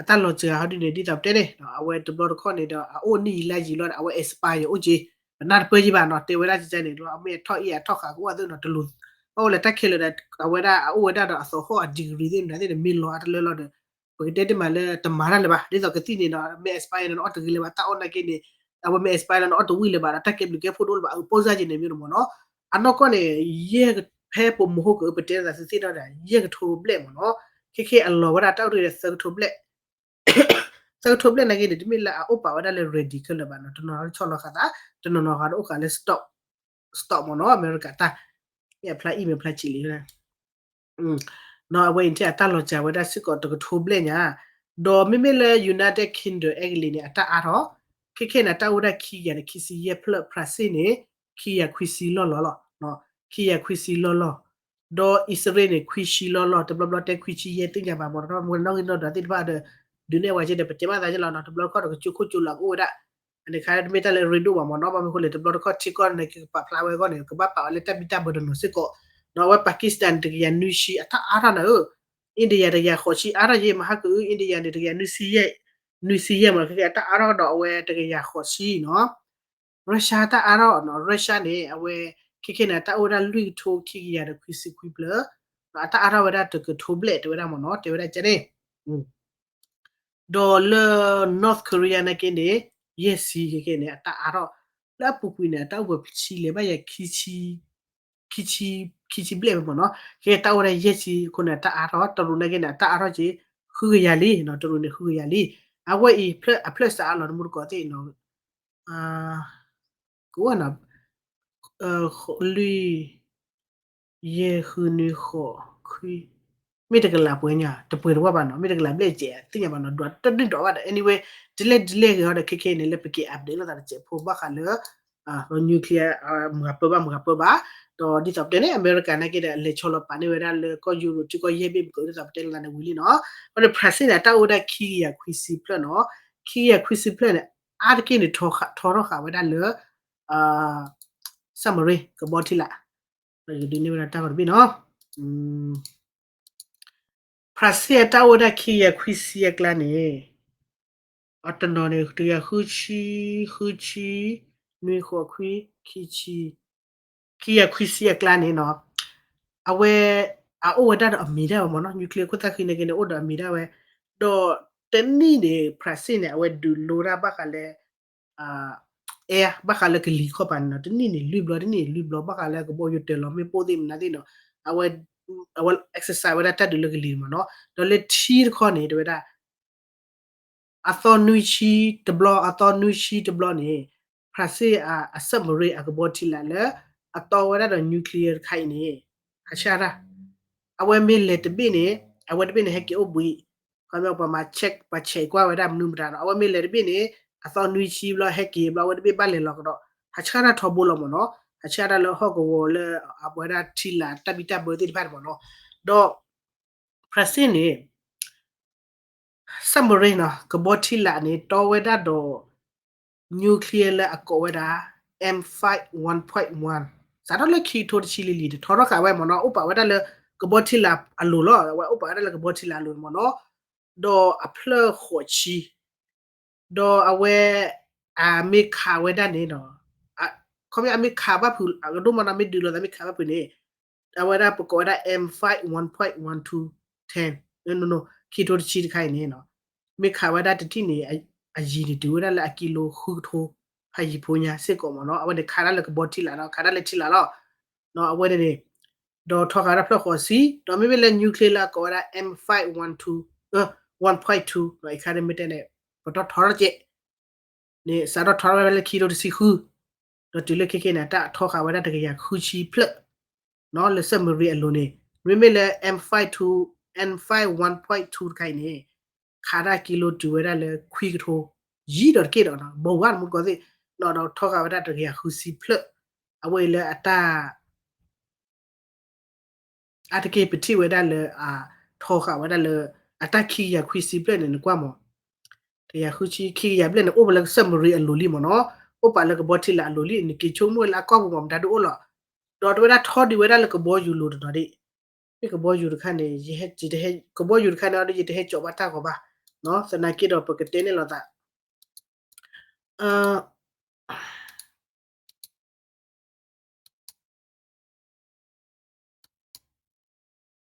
အတၢ်လီၤစှၤဟီဒ်န့ၣ် ဒ်သိးပတဲန့ၣ် အဝဲတဘျီတခီၣ်န့ၣ်ဒီး အအိၣ်နံၣ်ယံာ်လါယံာ်လီၤဒီး အဝဲ expire အိၣ်က့ၤ ပနၢ်တပၢၢ်ယံာ်ဘၣ်နီၤ, တဲဝဲဒၣ်ကကဲန့ၣ် အမ့ၢ်အထီၣ်အ့ၣ်အထီၣ်ဃာ်ကအိၣ်အသိးနီၤ တလိၣ် ဘၣ်အိၣ်လၢတၢ်ခဲလၢာ်ဒီး အဝဲဒၣ်အအိၣ်ဝဲဒၣ်ဒီးအသီဃီၣ်အ degree သ့ၣ်မနုၤသ့ၣ်န့ၣ် မ့ၢ်လီၤအါတလၢလီၤဒီး ပကတဲတ့ၢ်မးလၢတမၤတၢ်လၢၤဘၣ်, ဒ်သိးကသံၣ်န့ၣ်ဒီး မ့ၢ် expire နီၤ နအီၣ်တဂ့ၤလၢၤဘၣ်, တၢ်အီၣ်နာ်က့န့ၣ် အဝဲမ့ၢ် expire နီၤ နအီၣ်တဝံၣ်လၢၤဘၣ်ဒီး တၢ်ကဲဘျုးကဲဖှိၣ်တအိၣ်လၢၤဘၣ် အပိၢ်စၢ်ယံၤန့ၣ်မ့ၢ်နီၤမ့ၢ်နီၤ, အနီၢ်ကီၢ်န့ၣ် ယဲၢ် ဖဲပမဟိကပတဲသးသုသ့ၣ်ဒီး ယဲၢ်ကထိဘျဲၣ်မ့ၢ်နီၤ, ခဲခဲအလီၤဝဲဒၣ်တၢ်အိၣ်တဂ့ၤဒီးသၢကထိဘျဲၣ် သၢကထိဘျဲၣ်နာ်က့န့ၣ် တမ့ၢ်လၢအအိၣ်ပာ်ဝဲဒၣ်လၢ ready ခဲလၢာ်ဘၣ်နီၤ, တနီၤနီၤဆီလီၤဃာ်သး, တနီၤနီၤဃာ်ဒီးအိၣ်ဃာ်လၢ stock, stock မ့ၢ်နီၤ, အမဲရကၤတၢ်, မ့ၢ်အဖျါအံၣ်မ့ၢ်ဖျါဆံးလံ, နီၤ အဝဲအံၤထဲအတၢ်လီၤစှၤဝဲဒၣ်စ့ၢ်ကီးတကထိဘျဲၣ်ညါ, ဒီးမ့မ့ၢ်လၢ United Kingdom အဲကလံးန့ၣ် အတၢ်အါထီၣ်, ခဲခဲန့ၣ် တၢ်အိၣ်ဝဲဒၣ်ခံကယၤဒီးခံဆံယဲၢ်ဖျၢၣ်, France န့ၣ် ခံကယၤခွံဆံလီၢ်လီၢ်လီၤ. ခံကယၤခွံဆံလီၢ်လီၢ်, ဒီးအံၣ်စရ့လးန့ၣ် ခွံဆံလီၢ်လီၢ်, တဘျီဘျီတဲခွံဆံယဲၢ် သ့ၣ်ညါဘၣ်မ့ၢ်နီၤ, နီၣ်ဂံၢ်နီၣ်ဒွးသ့ၣ်တဖၣ်ဒီး ဒုးနဲၣ်ဝဲက့ဒီး ပတဲမးသးက့လီၤနီၤ, တဘျီတခီၣ်ဒီးကကၠိခိၣ်ကၠိလီၤကအိၣ်ဝဲဒၣ်, အန့ၣ်ခါတမ့ၢ်တၢ်လၢအရ့ဒိၣ်ဘၣ်မ့ၢ်နီၤ, ဘၣ်မနုၤအဃိလဲၣ် တဘျီတခီၣ်ထံကီၢ်န့ၣ် ကကပာ်ဖျါဝဲအဂီၢ်န့ၣ် ကဘၣ်ပာ်အီၤလၢတၢ်ဘံၣ်တၢ်ဘၢတနီၤစ့ၢ်ကီး, ဒီးအဝဲ Pakistan တကယၤနွံဆံ အတၢ်အါထီၣ်န့ၣ်ဧၢ, India တကယၤဃိးဆံ အါထီၣ်ယဲၢ် မဟါကအု India န့ၣ် တကယၤနွံဆံယဲၢ်, နွံဆံယဲၢ်မ့ၢ်နီၤ, ခဲကဲအတၢ်အါထီၣ်ကဒီးအဝဲတကယၤဃိးဆံနီၤ. Russia တၢ်အါထီၣ်နီၤ, Russia န့ၣ် အဝဲ ခဲကဲန့ၣ် အတၢ်အိၣ်ဝဲဒၣ်လွံၢ်ကထိခံကယၤဒီးခွံဆံခွံဖျၢၣ်, အတၢ်အါထီၣ်ဝဲဒၣ်တကထိဘျဲၣ်တဲဝဲဒၣ်မ့ၢ်နီၤ, တဲဝဲဒၣ်ကဲန့ၣ်, ဒီးလၢ North Korea နာ်က့န့ၣ် ယဲၢ်ဆံ ခဲကဲန့ၣ် အတၢ်အါထီၣ်, လၢအပူၤကွံာ်န့ၣ် အတၢ်အိၣ်ပှဲၤဆံလဲၤဘၣ်ယဲၢ် ခံဆံ ခံဆံဘျဲၣ်မ့ၢ်နီၤ, ခဲကဲတၢ်အိၣ်ဝဲဒၣ်ယဲၢ်ဆံအဃိန့ၣ် အတၢ်အါထီၣ်, တရူးနာ်က့န့ၣ် အတၢ်အါထီၣ်က့ ဃုကယၤလံနီၤ, တရူးန့ၣ်ဃုကယၤလံ, အဝဲအံၤ အဖျၢၣ်စးအါလီၤတမူတကိးသ့ၣ်နီၤ, ကဝဲနီၤ, လွံၢ် ယဲၢ် ဃု နွံ ဃိး ခွံ, မ့ၢ်တကလးပှဲၤညါ တပှဲၤတဝၢ်ဘၣ်နီၤ, မ့ၢ်တကလးဘျဲၣ်စဲး သ့ၣ်ညါဘၣ်နီၤ, ဒွးတဒုၣ်ဒွးဘၣ်ဒီး anyway ဒ်လဲၣ်ဒ်လဲၣ်ဂ့ၤဟီဒီး ခဲကဲန့ၣ် လၢပက့ၤ update လိာ်သးတစဲးဖိဘၣ်ဃးလၢ nuclear မၤပၢဘၣ်မၤပၢဘၣ်, ဒီးဒ်သိးပတဲန့ၣ် အမဲရကၤနာ်က့ဒီး အလဲၤဆီလီၤပာ်န့ၢ်ဝဲဒၣ်လၢကီၢ်ယူရိး ထံကီၢ်ယဲၢ်ဘ့ၣ်ပကဒ်သိးပတဲလိာ်သးန့ၣ်ဝံၤလံနီၤ, ဘၣ်ဒီး Brazil န့ၣ် အတၢ်အိၣ်ဝဲဒၣ်ခံကယၤခွံဆံဖျၢၣ်နီၤ, ခံကယၤခွံဆံဖျၢၣ်န့ၣ် အါတက့ၢ်န့ၣ် ထီထီၣ်ဃာ်ဝဲဒၣ်လၢ submarine ကဘီထံလာ်, ဒ်န့ၣ်ဝဲဒၣ်တၢ်ဂီၤတဘ့ၣ်နီၤ, Brazil အတၢ်အိၣ်ဝဲဒၣ်ခံကယၤခွံဆံအကျါန့ၣ် အတနီၤန့ၣ် တကယၤဃုဆံ, ဃုဆံ, နွံဃိးခွံ, ခံဆံ, ခံကယၤခွံဆံအကျါန့ၣ်နီၤ, အဝဲ အအိၣ်ဝဲဒၣ်ဒီးအမံၤဒၣ်ဝဲမ့ၢ်နီၤ, nuclear ခိၣ်သၣ်ဃံနာ်က့န့ၣ် အိၣ်ဒီးအမံၤဒၣ်ဝဲ, ဒီးတနံၣ်န့ၣ် Brazil န့ၣ် အဝဲဒုးလိတၢ်ဘၣ်ဃးလၢ အဲ ဘၣ်ဃးလၢကလံၤခီၣ်ပၤန့ၣ်နီၤ, တနံၣ်န့ၣ်လွံၢ်ဘျီ တနံၣ်န့ၣ်လွံၢ်ဘျီ ဘၣ်ဃးလၢကဘီယူၤတၢၤလီၤမ့ၣ်ပိၢ်သ့ၣ်မနုၤသ့ၣ်နီၤ, အဝဲ အဝဲ exercise ဝဲဒၣ်တၢ်ဒုးလၢကလံၤမ့ၢ်နီၤ, ဒီးလၢထံတခီန့ၣ် တဲဝဲဒၣ် အသီနွံဆံတဘျီ အသီနွံဆံတဘျီန့ၣ် Brazil အ submarine အကဘီထံလာ်လၢ အတီဝဲဒၣ်ဒီး nuclear တခါအံၤန့ၣ် ဟးဆှၣ်တၢ်, အဝဲမ့ၢ်လဲၤတဘ့ၣ်န့ၣ် အဝဲတဘ့ၣ်န့ၣ် ဟဲက့ၤအိၣ်ဘှံး, ခီပညီပှၤမၤ check ပှၤ check ကွၢ်ဝဲဒၣ်မနုၤမတၤနီၤ, အဝဲမ့ၢ်လဲၤတဘ့ၣ်န့ၣ် အသီနွံဆံဘျီ ဟဲက့ၤဘျီ အဝဲတဘ့ၣ်ဘၣ်လဲၤလီၤကဒီး ဟးဆှၣ်တၢ်ထီဘိလီၤမ့ၢ်နီၤ, ဟးဆှၣ်တၢ်လၢဟီၣ်ကဝီၤလၢ အဝဲဒၣ်ထံလာ်တၢ်ဘံၣ်တၢ်ဘၢသ့ၣ်တဖၣ်န့ၣ်မ့ၢ်နီၤ, ဒီး Brazil န့ၣ် submarine နီၤ ကဘီထံလာ်န့ၣ် တီဝဲဒၣ်ဒီး nuclear လၢအကိးဝဲဒၣ် M five one point one စးထီၣ်လၢခံကထိတဆံလံၤလံၤန့ၣ် ထီထီၣ်ဃာ်ဝဲမ့ၢ်နီၤ, အိၣ်ပာ်ဝဲဒၣ်လၢကဘီထံလာ်အလိၤလီၤ, အဝဲအိၣ်ပာ်ဝဲဒၣ်လၢကဘီထံလာ်အလိၤန့ၣ်မ့ၢ်နီၤ, ဒီးအဖျၢၣ်ဃိးဆံ ဒီးအဝဲ အမ့ၢ်ခးဝဲဒၣ်န့ၣ်နီၤ, ခီပညီအမ့ၢ်ခးဘၣ်ဖုး အကဒိၣ်မးနီၤ မ့ၢ်ဒုးလိာ်သးမ့ၢ်ခးဘၣ်ဖုးန့ၣ် အဝဲဒၣ်ပကိးဝဲဒၣ် M five one point one two ten ခံကထိတဆံတခါအံၤန့ၣ်နီၤ, မ့ၢ်ခးဝဲဒၣ်တထံၣ်န့ၣ် အယံၤန့ၣ်တုၤဝဲဒၣ်လၢအကံလိဃုကထိ ဖးယံၤဖိညါစ့ၢ်ကီးမ့ၢ်နီၤ, အဝဲန့ၣ်ခးဒၣ်လၢကဘီထံလာ်နီၤ, ခးဒၣ်လၢထံလာ်လီၤ, အဝဲန့ၣ်န့ၣ် ဒီးထီဃာ်ဝဲဒၣ်ဖျၢၣ်ဃိးဆံ, ဒီးမ့မ့ၢ်လၢ nuclear လၢအကိးဝဲဒၣ် M five one two, one point two နီၤ, အံၤခါန့ၣ်မ့ၢ်တဲန့ၣ် ပတီၢ်ထီထီၣ်ကဲ န့ၣ် စးထီၣ်ထီထီၣ်ဝဲဒၣ်လၢခံကထိတဆံဃု, ဒီးတုၤလၢခဲခဲန့ၣ် အတၢ်ထီဃာ်ဝဲဒၣ်တကယၤဃုဆံဖျၢၣ် နီၤ လၢ submarine အလိၤန့ၣ်, မ့မ့ၢ်လၢ M five two, M five one point two တခါအံၤန့ၣ် ခးဒၣ်ကံလိတုၤဝဲဒၣ်လၢခွံကထိ ယံၤဒီးတက့ၢ်ဒီး ဘိဝါတမူတကိးသ့ၣ်, ဒီးထီဃာ်ဝဲဒၣ်တကယၤဃုဆံဖျၢၣ်, အဝဲအံၤလၢအတၢ် အါတက့ၢ်ပထံၣ်ဝဲဒၣ်လၢ အထီဃာ်ဝဲဒၣ်လၢ အတၢ်ခံကယၤခွံဆံဖျၢၣ်န့ၣ် နကွၢ်မး, တကယၤဃုဆံ ခံကယၤဖျၢၣ်န့ၣ် အိၣ်ပလၢ submarine အလိၤလံမ့ၢ်နီၤ, အိၣ်ပာ်လၢကဘီထံလာ်အလိၤလံ, နက့ၤဆိကမိၣ်ဝဲလၢအကီၢ်ပူၤမး မတၤဒုးအိၣ်လီၤ, ဒီးတဝဲဒၣ်ထီဒံးဝဲဒၣ်လၢကဘီယူၤလိၤတနီၤဒၣ်, မ့ၢ်ကဘီယူၤတခါန့ၣ် ယဟဲ ကဘီယူၤတခါန့ၣ်ဒီး ယတဟဲကၠီးဘၣ်တၢ်ဂီၤဘၣ်, သနာ်က့ဒီးပကတဲန့ၢ်လိာ်သး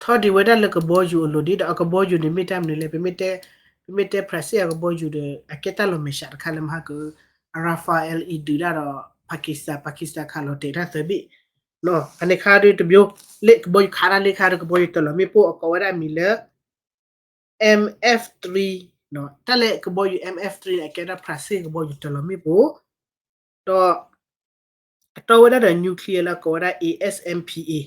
ထီဒံးဝဲဒၣ်လၢကဘီယူၤအလိၤဒ်ဒီး အကဘီယူၤန့ၣ်မ့ၢ်တၢ်မနုၤလဲၣ်, ပမ့ၢ်တဲ ပမ့ၢ်တဲ Brazil အကဘီယူၤဒီး အကဲတၢ်လီၤမဲာ်ဆှးတခါလၢမဟါက Rafale အံၤဒုးဒၣ်ဒီး Pakistan, Pakistan ခးလီၤတဲာ်တၢ်သၢဘ့ၣ်, အန့ၣ်ခါဒုးတဘျီ လၢကဘီယူၤခးတၢ်လၢခါဒီး ကဘီယူၤတၢၤလီၤမ့ၣ်ပိၢ်အကိးဝဲဒၣ်မံၤလၢ M F three, တၢ်လၢကဘီယူၤ M F three န့ၣ် အကဲဒၣ် Brazil ကဘီယူၤတၢၤလီၤမ့ၣ်ပိၢ်, ဒီး အတီဝဲဒၣ်ဒီး nuclear လၢအကိးဝဲဒၣ် A S M P A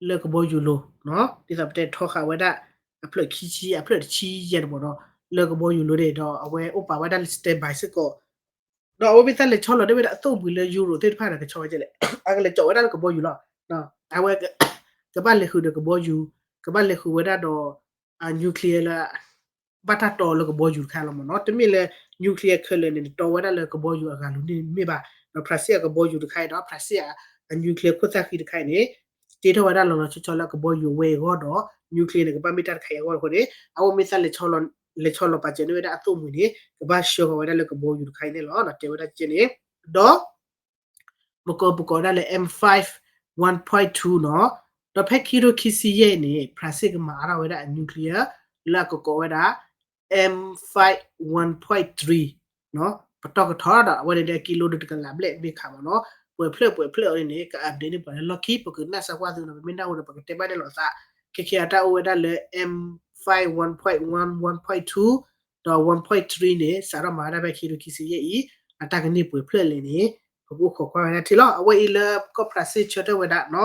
လၢကဘီယူၤလိၤ, ဒ်သိးပတဲထီဃာ်ဝဲဒၣ် အဖျၢၣ်ခံဆံ အဖျၢၣ်တဆံယဲၢ်တဘီဒီး လၢကဘီယူၤလိၤန့ၣ်ဒီး အဝဲအိၣ်ပာ်ဝဲဒၣ်လၢ standby စ့ၢ်ကီး, ဒီးအဝဲမ့ၢ်သးလဲၤဆီလီၤန့ၢ်ဝဲဒၣ်အသိၣ်မှံၤလၢ Euro သ့ၣ်တဖၣ်န့ၣ် ကဆီဝဲဒ်လဲၣ်, အကလဲၤကၠီဝဲဒၣ်လၢကဘီယူၤလီၤ. အဝဲ ကဘၣ်လဲၤဃုာ်ဒီးကဘီယူၤ, ကဘၣ်လဲၤဃုာ်ဝဲဒၣ်ဒီး အ nuclear လၢ ဘၣ်တၢ်တီလၢကဘီယူၤတခါလီၤမ့ၢ်နီၤ. တမ့ၢ်လၢ nuclear ခဲလၢာ်န့ၣ် နတီဝဲဒၣ်လၢကဘီယူၤအဂၤလိၤန့ၣ်မ့ၢ်ဘၣ်. ဒီး France အကဘီယူၤတခါအံၤဒီး France အ nuclear ခိၣ်သၣ်ဃံတခါအံၤန့ၣ် တ့ထီၣ်ဝဲဒၣ်လီၤလီၤဆီဆီလၢအကဘီယူၤဝဲအဂီၢ်ဒီး nuclear န့ၣ် ကဘၣ်မ့ၢ်တၢ်တခါအံၤအဂီၢ်အဃိန့ၣ် အဝဲမ့ၢ်သးလဲၤဆီလီၤပာ်စၢၤန့ၢ်ဝဲဒၣ်အသိၣ်မှံၤန့ၣ် ကဘၣ်ဆှၢဃီၤဝဲဒၣ်လၢကဘီယူၤတခါအံၤန့ၣ်လီၤ. တဲဝဲဒၣ်ကဲန့ၣ် ဒီး မကီၢ်ပကိးဒၣ်လၢ M five one point two နီၤ. ဒီးဖဲခံကထိခံဆံယဲၢ်အံၤန့ၣ် France ကမၤအါထီၣ်ဝဲဒၣ်အ nuclear လၢအကကိးဝဲဒၣ် M five one point three ပတီၢ်ကထီဒီး အဝဲန့ၣ်ဒီးကံလိဒုးတကလးဘျဲၣ်မ့ၢ်ခးမ့ၢ်နီၤ. ပှဲၤဖျၢၣ်ပှဲၤဖျၢၣ်အံၤန့ၣ် က update န့ၢ်ပှၤလၢလီၢ်ခံ ပကနၣ်စၢၤကွၢ်သုနီၤ ပမ့ၢ်နၢ်ဟူဒီး ပကတဲဘၣ်န့ၣ်လီၤသး. ခဲခဲအတၢ်အိၣ်ဝဲဒၣ်လၢ M five one point one one point two ဒီး one point three န့ၣ် စးထီၣ်မၤဝဲဒၣ်ဖဲခံကထိခံဆံယဲၢ်အံၤ အတၢ်ကန့ၢ်ပှဲၤဖျၢၣ်လဲၣ်န့ၣ် ပကအိၣ်ခိးကွၢ်ဝဲဒၣ်ထံလီၤ. အဝဲအံၤလၢကီၢ် France ဆၢထၢၣ်ဝဲဒၣ်နီၤ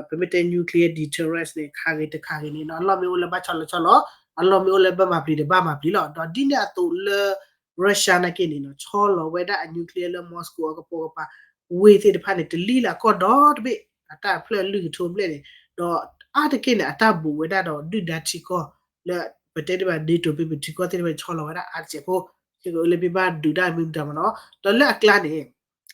ပမ့ၢ်တဲ nuclear deterrence န့ၣ် ခါဂ့ၤတခါဂ့ၤန့ၣ်နီၤ အလီၢ်မ့ၢ်အိၣ်လၢဘၣ်ဆီလီၤဆီလီၤ အလီၢ်မ့ၢ်အိၣ်လၢဘၣ်မၤပျံၤဒီးဘၣ်မၤပျံၤလီၤ. ဒီးဒ်န့ၣ်အသိးလၢ Russia နာ်က့န့ၣ်နီၤ ဆီလီၤဝဲဒၣ်အ nuclear လၢ Moscow အကပိာ်ကပၤ ဝ့ၢ်သ့ၣ်တဖၣ်န့ၣ် တလံလၢအကီၢ်ဒီတဘ့ၣ် အတၢ်ဖျၢၣ်လွံၢ်ကထိဘျဲၣ်န့ၣ် ဒီးအါတက့ၢ်န့ၣ် အတၢ်ဘူးဝဲဒၣ်ဒီးဒုၣ်ဒါထံကီၢ်လၢ ပတဲဒ်ဘၣ် NATO ပ့ၤပထံကီၢ်သ့ၣ်တဖၣ်န့ၣ် ဆီလီၤဝဲဒၣ်အါတစဲးဖိ ခဲကလၢမ့ၢ်ဘၣ်ဒုးတၢ်မ့ၢ်မတၤမ့ၢ်နီၤ. ဒီးလၢအကျါန့ၣ်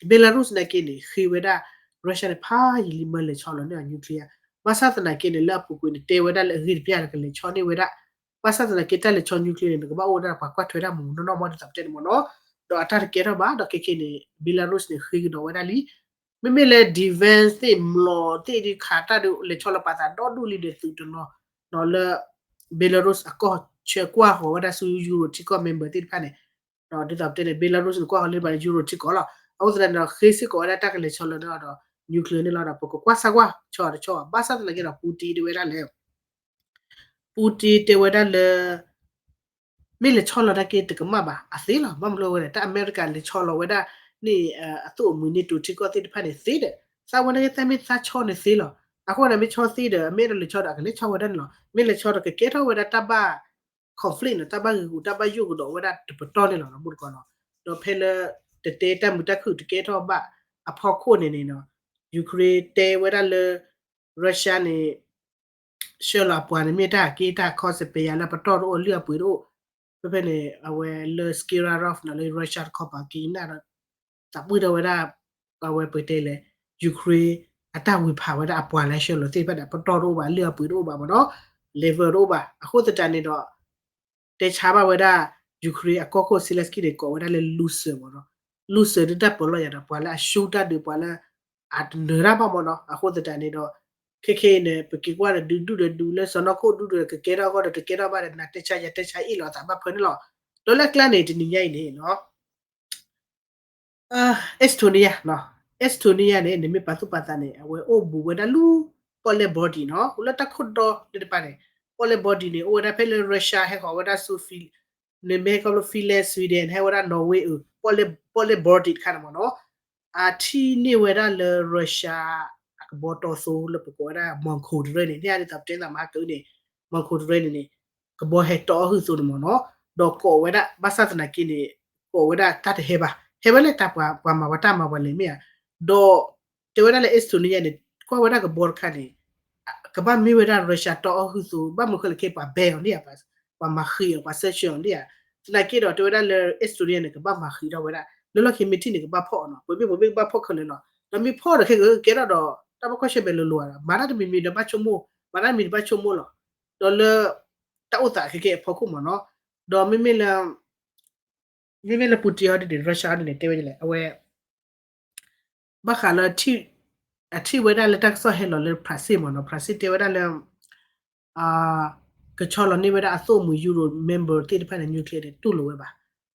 Belarus နာ်က့န့ၣ် ဃ့ဝဲဒၣ် Russia န့ၣ် ဖးယံာ်လံမၢလဲၤဆီလီၤန့ၢ်အ nuclear ဘၣ်ဆၣ်သနာ်က့န့ၣ် လၢအပူၤကွံာ်န့ၣ် တဲဝဲဒၣ်လၢအဂ့ၢ်တပျၢ်ဒီးကလဲၤဆီန့ၢ်ဝဲဒၣ် ဘၣ်ဆၣ်သနာ်က့တၢ်လဲၤဆီ nuclear န့ၣ် နကဘၣ်အိၣ်ဝဲဒၣ်ပှၤကွၢ်ထွဲတၢ်မူနီၢ်နီၢ်မီၢ်ဒ်သိးပတဲန့ၣ်မ့ၢ်နီၤ. ဒီးအတၢ်တကဲထီၣ်ဘၣ် ဒီးခဲခဲန့ၣ် Belarus န့ၣ် ဃ့ကဒီးဝဲဒၣ်လံ မ့မ့ၢ်လၢ defense သ့ၣ်မျီသ့ၣ်ဒုးခးတၢ်ဒုးလဲၤဆီလီၤပာ်သးဒီဒူၣ်လံဒီးသုးတနီၤ လၢ Belarus အကီၢ်ဆၢကွၢ်ဃီၤဝဲဒၣ်ဆူ Euro ထံကီၢ် member သ့ၣ်တဖၣ်န့ၣ် ဒီးဒ်သိးပတဲန့ၣ် Belarus န့ၣ် ကွၢ်ဃီၤလၢဘၣ် Euro ထံကီၢ်လီၤ. အဃိသတးန့ၣ်ဒီး ဃ့စ့ၢ်ကီးဝဲဒၣ်တၢ်ကလဲၤဆီလီၤန့ၢ်အီၤဒီး nuclear န့ၣ်လီၤ. ဒီးပကကွၢ်စၢ်ကွၢ် ဆီတဆီဘၣ်ဆၣ်သနာ်က့ဒီး Putin တဲဝဲဒၣ်လဲၣ် Putin တဲဝဲဒၣ်လၢ မ့ၢ်လဲၤဆီလီၤတၢ်က့တကမၣ်ဘၣ် အသ့လီၤ. ဘၣ်မနုၤလဲၣ် တၢ်အမဲရကၤလဲၤဆီလီၤဝဲဒၣ်န့ၣ် အသိၣ်အမှံၤ NATO ထံကီၢ်သ့ၣ်တဖၣ်န့ၣ်သ့ဒီး သးဝဲန့ၣ်ကဲသးမ့ၢ်သးဆီန့ၣ်သ့လီၤ. အဃိန့ၣ် မ့ၢ်ဆီသ့ဒီး အမ့ၢ်အဲၣ်ဒိးလဲၤဆီဒီး အကလဲၤဆီဝဲဒၣ်န့ၣ်လီၤ. မ့ၢ်လဲၤဆီဒီးကကဲထီၣ်ဝဲဒၣ်တၢ်ဘၣ် conflict န့ၣ် တၢ်ဘၣ်ဂ့ၤဂူာ် တၢ်ဘၣ်ယိၣ်ကဒီးဝဲဒၣ်တပတီၢ်န့ၣ်လီၤ မူတကီးနီၤ. ဒီးဖဲလၢ တတဲတၢ်မုာ်တၢ်ခုၣ်တကဲထီၣ်ဘၣ်အဖီခိၣ်န့ၣ်န့ၣ်နီၤ Ukraine တဲဝဲဒၣ်လၢ Russia န့ၣ် ဆှၢလီၤအပှၤန့ၣ် မ့ၢ်တၢ်က့တၢ်ခီစပယ်ယၤ လၢပတီၢ်တအိၣ် အလုၢ်အပှ့ၤတအိၣ်, ဖဲဖဲန့ၣ် အဝဲလၢ Skirarov နီၤ လၢ Russia တခီပၤက့ၤနၢ်ဒီး သးပှၢ်ထီၣ်ဝဲဒၣ် အဝဲပတဲလဲၣ် Ukraine အတၢ်ဝံၤဖးဝဲဒၣ်အပှၤလၢဆှၢလီၤသ့ၣ်တဖၣ်န့ၣ် ပတီၢ်တအိၣ်ဘၣ် အလုၢ်အပှ့ၤတအိၣ်ဘၣ်မ့ၢ်နီၤ level တအိၣ်ဘၣ်. အဃိသတးန့ၣ်ဒီး တဲဆါဘၣ်ဝဲဒၣ် Ukraine အကီၢ်ခိၣ် Zelensky န့ၣ် ကိးဝဲဒၣ်လၢ loser မ့ၢ်နီၤ. loser ဒ်တၢ်ပၢၤလီၢ်ယၤဒီး ပှၤလၢအရှုံးတၢ်ဒုး ပှၤလၢအတနၢၤတၢ်ဘၣ်မ့ၢ်နီၤ. အဃိသတးန့ၣ်ဒီး ခဲခဲအံၤန့ၣ် ပက့ၤကွၢ်ဒီးဒုးဒုၣ်ဒီးဒုးလၢစီၢ်နီၤခိၣ်ဒုၣ်ဒီး ကကဲထီၣ်အဂီၢ်ဒီးတကဲထီၣ်ဘၣ်ဒီး နၤတဲဆါယၤတဲဆါအ့ၣ်လိာ်သးဘၣ်ဖၢန့ၣ်လီၤ. ဒီးလၢအကျါန့ၣ် တနံၤညါအံၤန့ၣ်နီၤ Estonia နီၤ Estonia န့ၣ် နမ့ၢ်ပာ်သူၣ်ပာ်သးန့ၣ် အဝဲအိၣ်ဘူးဝဲဒၣ်လၢ ပီၣ်လဲၣ် Baltic နီၤ လၢတၢ်ခိၣ်ဒီလၢတပၤန့ၣ် ပီၣ်လဲၣ် Baltic န့ၣ် အိၣ်ဝဲဒၣ်ဖဲလၢ Russia ဟဲဃီၤဝဲဒၣ်ဆူ Fin န့ၣ်မ့ၢ်ဟဲခီဖျိ Finland Sweden ဟဲဝဲဒၣ် Norway အ ပီၣ်လဲၣ် Baltic တခါန့ၣ်မ့ၢ်နီၤ အထံၣ်န့ၢ်ဝဲဒၣ်လၢ Russia အကဘီတီသိလၢပကိးဝဲဒၣ် Mongkol တရၢန့ၣ် န့ၣ်အဒ်သိးပတဲသးမဟါကၢန့ၣ် Mongkol တရၢန့ၣ်န့ၣ် ကဘီဟဲတီအီၣ်ဟုၣ်သိန့ၣ်မ့ၢ်နီၤ ဒီးကိးဝဲဒၣ် ဘၣ်ဆၣ်သနာ်က့န့ၣ် ကိးဝဲဒၣ်တၢ်တဟဲဘၣ် ဟဲဝဲလၢတၢ်ပှၤမၤပှၤတၢ်မၤပှၤလဲၤမ့ၢ်ဧါ ဒီး တဲဝဲဒၣ်လၢ Estonia န့ၣ် ကွၢ်ဝဲဒၣ်ကဘီတခါန့ၣ် ကဘၣ်မ့ၢ်ဝဲဒၣ် Russia တီအီၣ်ဟုၣ်သိ ဘၣ်မနုၤဃိလဲၣ်ခဲ ပှၤ ban အီၤန့ၣ်ဧါ ပှၤမၤဃံးအီၤ ပှၤ sanction အီၤန့ၣ်ဧါ သနာ်က့ဒီး တဲဝဲဒၣ်လၢ Estonia န့ၣ် ကဘၣ်မၤဃံးထီၣ်ဝဲဒၣ် လၢလီၢ်ခံမ့ၢ်ထံၣ်န့ၣ် ကဘၣ်ဖီၣ်အီၤနီၤ ပမ့ၢ်ပမ့ၢ်ကဘၣ်ဖီၣ်ခဲလၢာ်လီၤ ဒီးမ့ၢ်ဖီၣ်ဒီးခဲကကဲထီၣ်ဒီး တၢ်ဘၣ်ကွၢ်ဆၢၣ်မဲာ်လိၤလိၤဧါဒီး မၤတၢ်တမံၤမံၤဒီးဘၣ်ဆိကမိၣ် မၤတၢ်တမံၤတဘၣ်ဆိကမိၣ်လီၤ ဒီးလၢ တၢ်အိၣ်သးခဲကဲအဖီခိၣ်မ့ၢ်နီၤ ဒီးမ့မ့ၢ်လၢ မ့မ့ၢ်လၢ Putin ဟီဒ်န့ၣ် Russia ဟီဒ်န့ၣ် တဲဝဲဒ်လဲၣ် အဝဲ ဘၣ်ဃးလၢ အထံၣ်ဝဲဒၣ်လၢတၢ်ကစီၣ်ဟဲလီၤလၢ France မ့ၢ်နီၤ France တဲဝဲဒၣ်လၢ ကဆီလီၤန့ၢ်ဝဲဒၣ်အသိၣ်မှံၤ Euro member သ့ၣ်တဖၣ်န့ၣ် nuclear န့ၣ် တူၢ်လိာ်ဝဲဘၣ်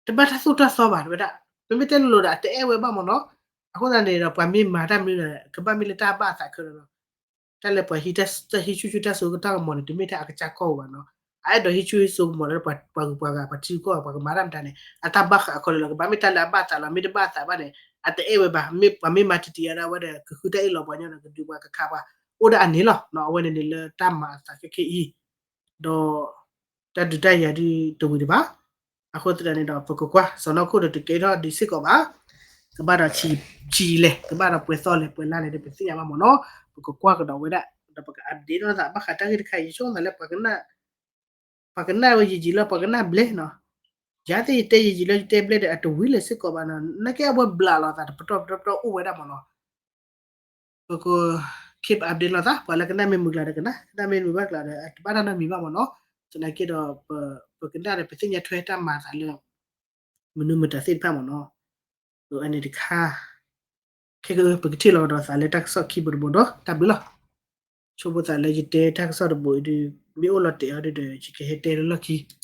တဘၣ်တၢ်သိၣ်တၢ်သီဘၣ် တဲဝဲဒၣ် မ့မ့ၢ်တဲလိၤလိၤဒီး အတအဲၣ်ဝဲဘၣ်မ့ၢ်နီၤ အဃိသတးန့ၣ်ဒီး ပှၤမ့ၢ်မၤတၢ်မနုၤဒီး ကဘၣ်မ့ၢ်လၢတၢ်ဘၣ်အသးခဲလၢာ်လီၤ တၢ်လၢပှၤဟံး တၢ်ဟံးဆူၣ်ဆူၣ်တၢ်စိကမီၤန့ၣ် တမ့ၢ်တၢ်အကစၢ်ကီၢ်ဘၣ်နီၤ အအဲၣ်ဒိးဟံးဆူၣ်ဟံးစိကမီၤလၢပှၤဂုၤပှၤဂၤ ပှၤထံဂုၤကီၢ်ဂၤ ပှၤကမၤတၢ်မတၤန့ၣ် အတၢ်ဘၣ်ဃးအဃိလီၤ ကဘၣ်မ့ၢ်တၢ်လၢအဘၣ်အသးလီၤ မ့ၢ်တဘၣ်အသးဘၣ်န့ၣ် အတအဲၣ်ဝဲဘၣ် မ့ၢ်ပှၤမ့ၢ်မၤတံၢ်တံၢ်အါဒၣ်ဝဲဒီး ကဃုတၢ်အ့ၣ်လိာ်ပှၤညီဒီး ကဒုးပှၤကခးပှၤ အိၣ်ဒၣ်အန့ၣ်လီၤ အဝဲန့ၣ်န့ၣ်လၢတၢ်မၤအသးခဲခဲအံၤ ဒီး တၢ်ဒုးတၢ်ယၤဒုးတဝံၤဒံးဘၣ် အဃိသတးန့ၣ်ဒီး ပကကွၢ် စီၢ်နီၤခိၣ်ဒီးတကဲထီၣ်ဒံးစ့ၢ်ကီးဘၣ် ကဘၣ်ဒီးဆံးလဲၣ် ကဘၣ်ဒီးပှဲၤသီလဲၣ် ပှဲၤလါလဲၣ်ဒီး ပသ့ၣ်ညါဘၣ်မ့ၢ်နီၤ. ပကကွၢ်ကဒီးဝဲဒၣ် ဒီးပက update လိာ်သး ဘၣ်ဃးတၢ်ဂ့ၢ်တခါအံၤ ယဆိကမိၣ်သးလၢ ပှၤကနၣ်ဝဲယံာ်ယံာ်လီၤ ပှၤကနၣ်ဘျဲၣ်နီၤ. ယၤသ့ၣ်ယတဲယံာ်ယံာ်လီၤ ယတဲဘျဲၣ်ဒီး အတဝံၤလၢၤစ့ၢ်ကီးဘၣ်နီၤ. နာ်က့အဝဲဘျးလီၤသးတပတီၢ်ပတီၢ်ပတီၢ်အိၣ်ဝဲဒၣ်မ့ၢ်နီၤ. ပက keep update လိာ်သး ပှၤလၢကနၣ်မ့ၢ်မုာ်ကျါဒီးကနၣ်, ကနၣ်မ့ၢ်မုာ်ဘၣ်ကျါဒီး တဘၣ်တၢ်နီတမံၤဘၣ်မ့ၢ်နီၤ. သနာ်က့ဒီး ပကနၣ်ဒီး ပသ့ၣ်ညါထွဲတၢ်မၤသးလၢ မနုၤမတၤသ့ၣ်တဖၣ်မ့ၢ်နီၤ. အန့ၣ်တခါ ခဲက ပကထံၣ်လီၤကဒီးသးလၢတၢ်ကစီၣ်ခံဘိတဘိဒီး တၢ်ဘျုးလီၤ. ဆိကမိၣ်သးလၢယတဲတၢ်ကစီၣ်တဘိအံၤဒုး မ့ၢ်အိၣ်လီၤတဲာ်အီၤဒုးဒီး ယကဟဲတဲလၢလီၢ်ခံ